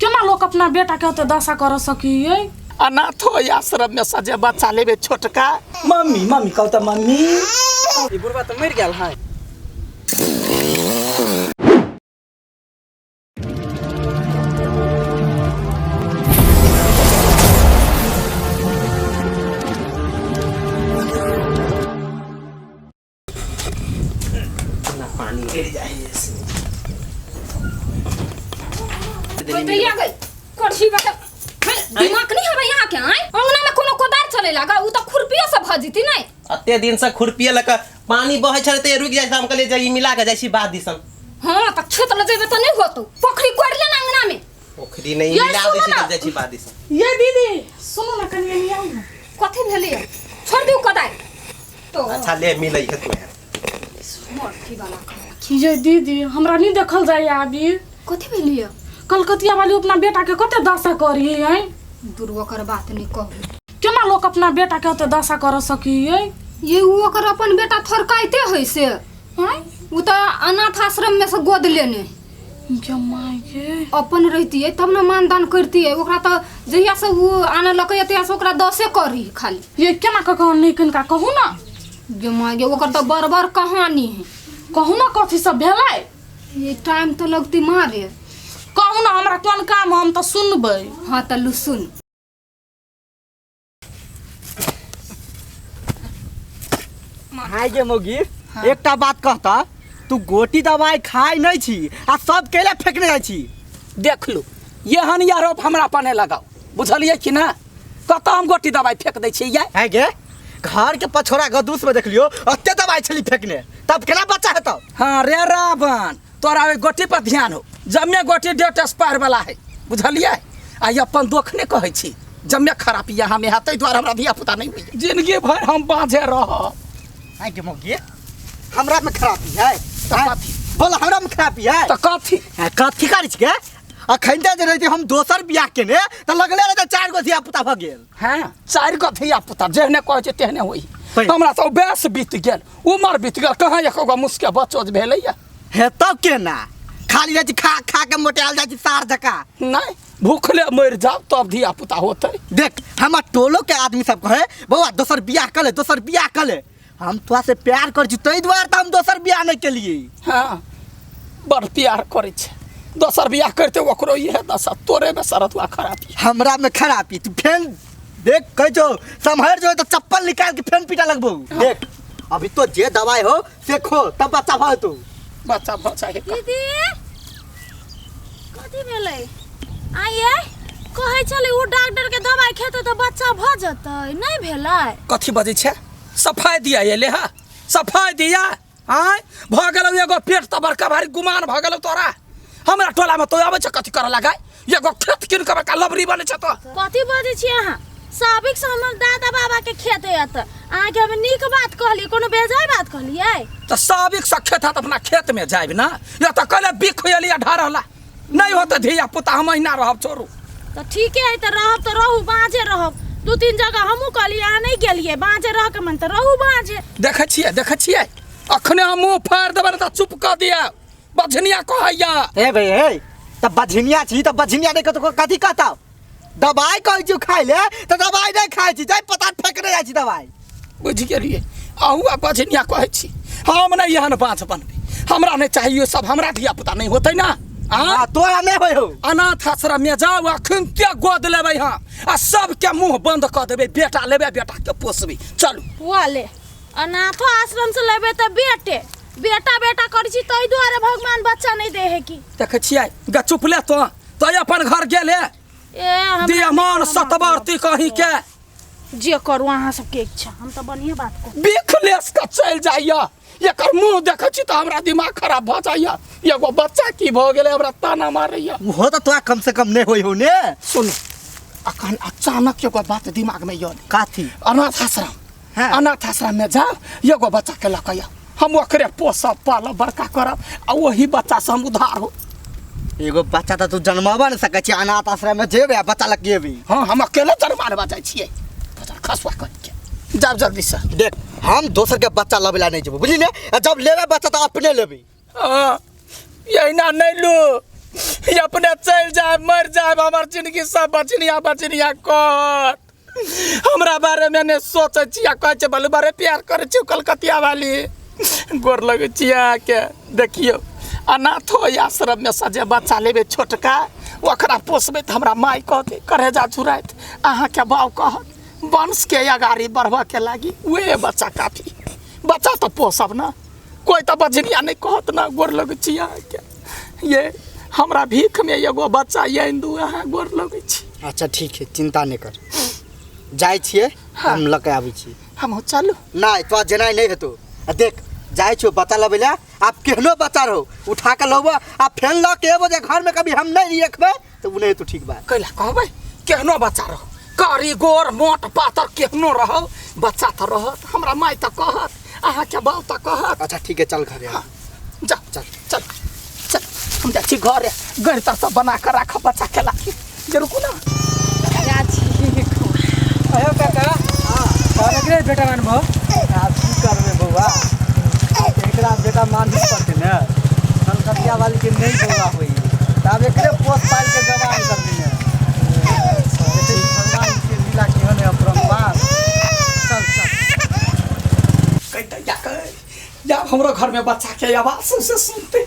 केना लोक अपना बेटा के ओते दशा कर सकिए? अनाथो आश्रम में सजे बच्चा लेबे छोटका। मम्मी मम्मी कहू तऽ मम्मी। ई बुढ़वा तऽ मरि गेल है। ना पानी गिर जाए जैसे भैया गई करसी बात दिमाग नहीं हवे यहाँ के। आय अंगना में कोनो कोदार चले लगा उ त खुरपिया से भ जीती नहीं। अते दिन से खुरपिया लक पानी बहै छलै तऽ रुकि जाइ छै, हम कहलियै जे ई मिला के जाइ छी बाद दिसन। हां त खेत ल जेबे त नहीं होतो, पोखरी कोड़ ले ना अंगना में। पोखरी नहीं ये मिला दै सुनो छी ना। तब जाइ छी बाद दिसन। ये दीदी सुनू ना कनी एनी आउ ना। कथी भेलिए? छोड़ दियो कोदार तो। अच्छा ले मिलै है तू। मोरथी वाला खाना। ये दीदी हमरा नहीं देखल जाए अभी। कथी भेलिए? कलकतिया वाली अपना बेटा के कते दशा करी है। दूर ओकर बात नहीं कहू। केना लोक अपना बेटा के ओते दशा कर सकिए? ये उ ओकर अपन बेटा थरकाइते है से। हैं? उ त अनाथ आश्रम में से गोद लेने। गे my गे। अपन रहतिए तब न मानदान करतिए ओकरा, त जहिया से उ आनलकै तहिया से ओकरा दसे करी खाली। ये केना कऽ कह नहीं किनका कहू ना। गे my गे ओकर त बड़ बड़ कहानी है। कहू ना कथी सब भेलै? ये टाइम तो लगती मारे। कहू ना हमरा कोन काम, हम तऽ सुनबै। हाँ त लू सुन। हाय गे मौगी, एकटा बात कहता, तू गोटी दवाई खाइ नहीं छी आ सब केला फेंकने जाइ छी। देख लू एहन आरोप हमरा पर नहि लगाउ, बुझलियै कि ना? कतऽ हम गोटी दवाई फेंक दै छियै? ये हाय गे, घर के पछोड़ा गदूस में देखलियो अते दवाई छली फेंकने, तब केना बच्चा हेतौ? हाँ रे रावण, तोरा ओहि गोटी पर ध्यान हो, जम्मे गोटी डेट एक्सपायर वाला है, बुझलियै? आ ई अपन दोख नहि कहै छी, जम्मे खरापी यहाँ में है, ताहि दुआरे हमरा धिया पुता नहि होइए, जिंदगी भरि हम बाँझे रहब। हाय गे मौगी, हमरा में खराबी है तऽ कथी? बोल, हमरा में खराबी है तऽ कथी? हाँ, कथी करै छी गे? अखन जे रहती हम दोसर बियाह केने तऽ लगले रहते चारि गो धिया पुता भऽ गेल। हाँ चारि गो धिया पुता जेहने कहै छै तेहने होइ। पै- हमरा सब बयस बीत गेल, उमर बीत गेल, कहाँ एको गो मुसके बचो जे भेलैया। हेतौ केना, खाली जाइ छी खा खा के मोटायल जाइ छी सार जकाँ। नहि भूखले मरि जाओ तब धिया पुता होतै। देख हमर टोलो के आदमी सब कहे बौआ दोसर बियाह कर ले, दोसर बियाह कर ले, हम तोरा से प्यार कर छी ताहि दुआरे तऽ हम दोसर बियाह नहि केलियै। हाँ बड़ प्यार करै छै, दोसर बियाह करते ओकरो इहे दशा, तोरे में सरतुआ खराबी। हमरा में खराबी? तू फेन देख कहै छौ सम्हर जो तऽ चप्पल निकाल के फेन पीटा लगबौ। देख अभी तो जे दवाई हो से खो तब बच्चा भऽ तू। बच्चा भऽ जाए। दीदी कथी भेलै? आइए कहै छलै ओ डॉक्टर के दवाई खेतै तऽ बच्चा भऽ जेतै, नहि भेलै? कथी बजै छै? सफाई दिया एले हा, सफाई दिया। आँय भऽ गेलौ एगो पेट तऽ बड़का भारी गुमान भऽ गेलौ तोरा। हमरा टोला में तो आबै छै कथी करऽ लगाय, एगो खेत कीन कऽ बड़का लबरी बनै छै तो। कथी बजै छी अहाँ? साबिक से हमर दादा बाबा के खेत है तऽ अहाँके हम नीक बात कहलियै, कोनो बेजाय बात कहलियै? तऽ साबिक से खेत है तऽ अपना खेत में जायब ना, या तऽ कहले बिख एली ढारला नहीं होते धिया पुता हम अहिना रहब छोड़ू। तऽ ठीके है तऽ रहब तऽ रहू, बाँझे रहब। दू तीन जगह हमहूँ कहलियै अहाँ नहि गेलियै, बाँझे रह के मन तऽ रहू बाँझे। देखै छियै, देखै छियै अखने हम मुँह फाड़ि देबै ने तऽ चुप कऽ दिअ, बझनिया कहैया। ए भाई ए, तऽ बझनिया छी तऽ बझनिया नहि कहतौ कथी कहतौ? दवाई कहै छी खाइ ले तऽ दवाई नहि खाइ छी, जाय पता फेकने जाइ छी दवाई। बुझि गेलियै अहूँ आ बझनिया कहै छी। हम नहि एहन बाँझ बनबै, हमरा नहि चाहिए सब, हमरा धिया पुता नहि होतै ना। हाँ तोरा नहि होइ हौ। अनाथ आश्रम में जाओ अखन ते गोद लेबै हम आ सबके मुंह बंद कऽ देबै, बेटा लेबै बेटा के पोसबै। चलू वाले अनाथो आश्रम से लेबै तऽ बेटे बेटा बेटा करै छी ताहि दुआरे भगवान बच्चा नहि दै है की? देखै छियै ग चुप ले तो तो अपन घर गेले ए हमरा दियमान सतवर्ती कहीं के जे करू अहाँ सबके इच्छा, हम तऽ बढ़िए बात कहू। बिखलेस के चलि जाइया, एकर मुंह देखै छी तऽ हमरा दिमाग खराब भऽ जाइया। एगो बच्चा की भऽ गेलै हमरा ताना मारैया। ओहो तऽ तोरा कम से कम नहि होइ हौ ने। सुन अखन अचानक एगो बात दिमाग में आयल। कथी? अनाथ आश्रम। हाँ। अनाथ आश्रम में जाओ एगो बच्चा के लऽ कऽ आउ, हम ओकरे पोसब पालब बड़का करब आ ओही बच्चा से हम उधार हो। एगो बच्चा तऽ तू जन्माबा नहि सकै छी, अनाथ आश्रम में जेबे आ बच्चा लग के एबी। हाँ हम अकेले जन्मानबा जाइ छियै, बच्चा खसुआ करके जाओ जल्दी से। देख हम दोसर के बच्चा लबै ला नहि जेबो, बुझली ने? आ जब लेबै बच्चा तऽ अपने लेबै। हाँ, एहिना नहि लू, ई अपने चलि जायब मरि जायब हमर जिंदगी सब बचनिया बचनिया कट हमरा बारे में नहि सोचै छी आ कहै छै बलु बड़े प्यार करै छी कलकतिया वाली गोर लगै छी अहाँके देखियौ अनाथो आश्रममे सजे बच्चा लेबै छोटका ओकरा पोसबै तऽ हमरा माय कहतै करेजा जुड़ाइत अहाँके बाउ कहत वंशके अगाड़ी बढ़बऽके लागी उहे बच्चा काफी बच्चा तऽ पोसब ने कोइ तऽ बजनिया नहि कहत ने गोर लगै छी अहाँके ये हमरा भीखमे एगो बच्चा आनि दू अहाँ गोर लगै छी अच्छा ठीक है चिंता नहीं कर जाइ छियै हम लऽ के आबै छी हमहूँ चलू नहीं तोरा जेनाइ नहीं हेतौ आ देख जाइ छियौ बच्चा लबै लए आब केहनो बच्चा रहो उठा के लबो आ फेन लऽ के एबो जे घर में कभी हम नहीं रखबै तऽ ओ नहीं हेतौ ठीक बात कैला कहबै केहनो बच्चा रहो कारी गोर मोट पातर केहनो रहो बच्चा तऽ रहत हमरा माय तऽ कहत अहाँके बाप तऽ कहत अच्छा ठीक है चल घरे जा चल चल चल हम जाइ छी घरे गणित सब बना कऽ राखब बच्चा के लागी जे रुकू ना अयो काका कहलक रे बेटा मानबो आब की करबै बौआ एकरा बेटा मानही पड़तै ने कलकतिया वाली के नहीं बौआ होई तऽ आब एकरे पोस पाल के जवान करबै ने देखै छी भगवान के लीला केहन है अपरम्पार चल चल कहिते या कह या हमरो घरमे बच्चाके आवाज सौंसे सुनते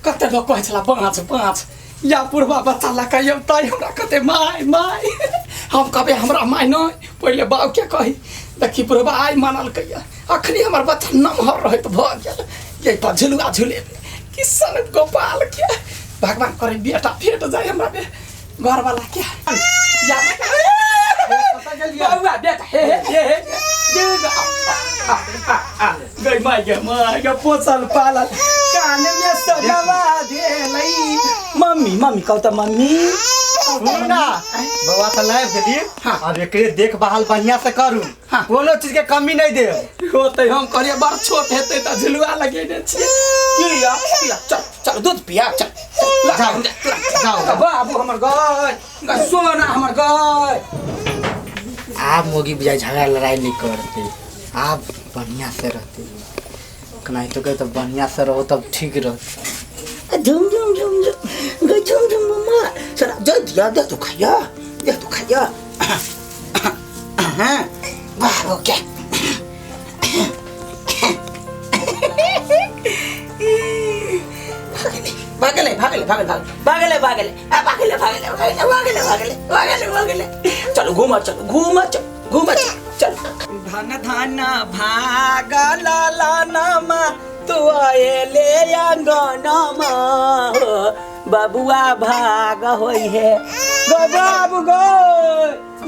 कते लोक कहै छला बाँच बाँच या बुढ़वा बच्चा लऽ कऽ अयतै हमरा कहतै माय माय हम कहबै हमरा माय नहि पहिले बाबके कही देखी बुढ़वा आइ मानलकै अखनी हमर बच्चा नमहर रहैत भऽ गेल एहि पर झुलुआ झुलेबै किशन गोपालके भगवान करे बेटा भेट जाय हमरा बे घरवाला के या बौआ बेटा हे हे हे हे दे आ आ आ गई माय गे माय गे पोसल पालल कान में सजवा देलै मम्मी मम्मी कहू तऽ मम्मी सुनू ना बौआ तऽ लाइब देली हाँ। आब एकरे देखभाल बढ़िया से करू हाँ। कोनो चीज के कमी नहीं देब होतै हम कहलियै बड़ छोट हेतै तऽ झुलुआ लगेने छियै की या पिया चल चल दूध पिया चल चल, लऽ, जाओ, हम जा, तुरंत। जाओ। बाबू हमर गय गय सोना हमर गय आब मोगी बुझाइ झगड़ा लड़ाई नहीं करते आब बढ़िया से रहते कनाहितो के तो बढ़िया से रहो तब ठीक रहते झुम झुम झुम झुम गई झुम झुम मम्मा सर जा दिया दे तो खाया दे तो खाया हाँ बाबू क्या भागले भागले भागले भागले भागले आ भागले भागले भागले भागले भागले भागले भागले चलो घूमा चलो घूमा चलो घूमा चलो चलो धन धन भागल लानमा तू आएले अंगनमा हो बबुआ भाग होई है गो बाबू गो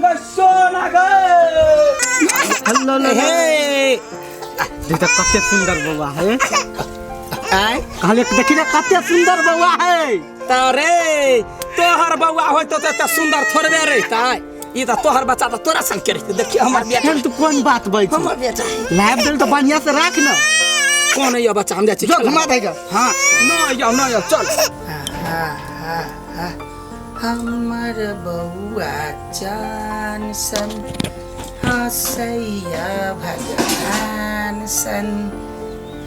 गो सोना गो हेलो हे देख तो कते सुंदर बौआ है आय कहले देखी ना कते सुंदर बौआ है तरे तोहर बौआ होय तो एते सुंदर थोड़बे रहितै ई तऽ तोहर बच्चा तऽ तोरा संग के रहितै देखिए हमर बेटा एहन तू कोन बात बैठ हमर बेटा है। लाइब देल तो बढ़िया से राख ना कौन है ये बच्चा हम जाइ छी जो घुमा देगा हाँ न यौ न यौ चल हमर बौआ चान सन हसैया भगवान सन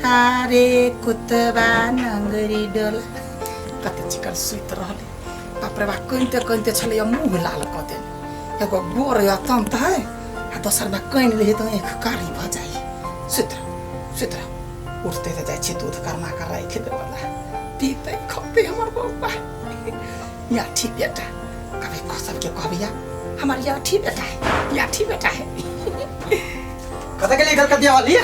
अरे कुतबा नंगरी डोला कते चिकन सुति रहलै बाप रे बाप कनिते कनिते छलैया मुँह लाल कऽ देने एगो गोर अतंत है आ दोसर बा कनि लै तऽ आँखि कारी भऽ जाइ सुति रह सुति रह उठते तऽ जाइ छियै दूध गरमा कऽ राखि देबला पीतै खपतै हमर बौआ या ठीक बेटा कभी कह सबके कहबिया हमर या ठीक बेटा है या ठीक बेटा है कतऽ गेली कलकतिया वाली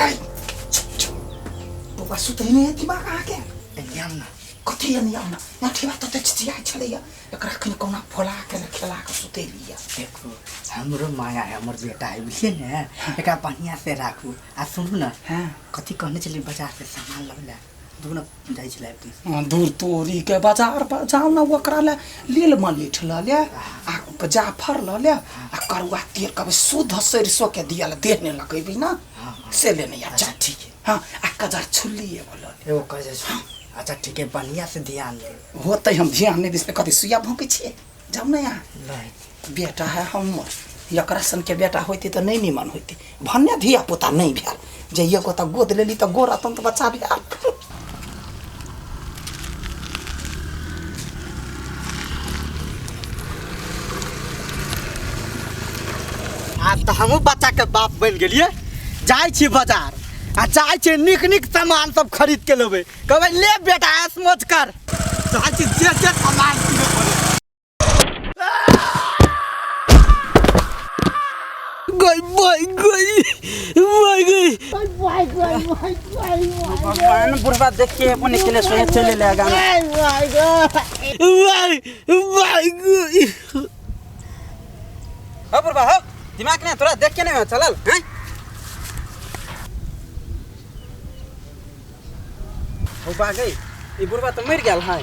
बौआ सुतै नहि है दिमाग अहाँके एलियाम ना कथी एनी आउ ना या ठीक बात तऽ चिचियाइ छलैया एकरा अखन कहुना फोला के ने खेला के सुतेलिया देखो हमरो माया है हमर बेटा है बुझलिए ने एकरा बढ़िया से राखू आ सुनू ना हाँ। कथी कहने छली बाजार से सामान लबै ला दूर ना जाइ छलै हाँ, दूर तोरी के बाजार पर जाउ ना ओकरा ले लेल मलेठ लऽ ले आ जाफर लऽ ले आ करुआ तेल कभी शुद्ध सरिसो के दिया ले देह नहि लगेबी ना से लेने आ जा ठीक है हाँ आ कजर छुल्ली एगो लऽ ले एगो कह जाइ छी अच्छा ठीक है बढ़िया से ध्यान दे होतै हम ध्यान नहि दिस कथी सुइया भोंकै छियै जाउ ने यहाँ लै बेटा है हमर एकरा सनके बेटा होइतै तऽ नहि निमन होइतै भन्ने धिया पुता नहि भेल जे एगो तऽ गोद लेली तऽ गोर अतंत बच्चा भेल आब तऽ हमहूँ बच्चाके बाप बनि गेलियै। जाइ छी बाजार आ जाइ छी नीक नीक सामान सब खरीद के लेबै, कहबै ले बेटा ऐश मौज कर। जाइ छी जे जे सामान किनै पड़ै। गई भाई गई भाई गई। भगवान बुढ़वा देख के अपन निकले सोने चले ले गाम। भाई भाई गई। हो बुढ़वा हो, दिमाग नहीं तोरा, देख के नहीं हो चलल हैं? हो बा गई, ई बुढ़वा तो मर गेल है।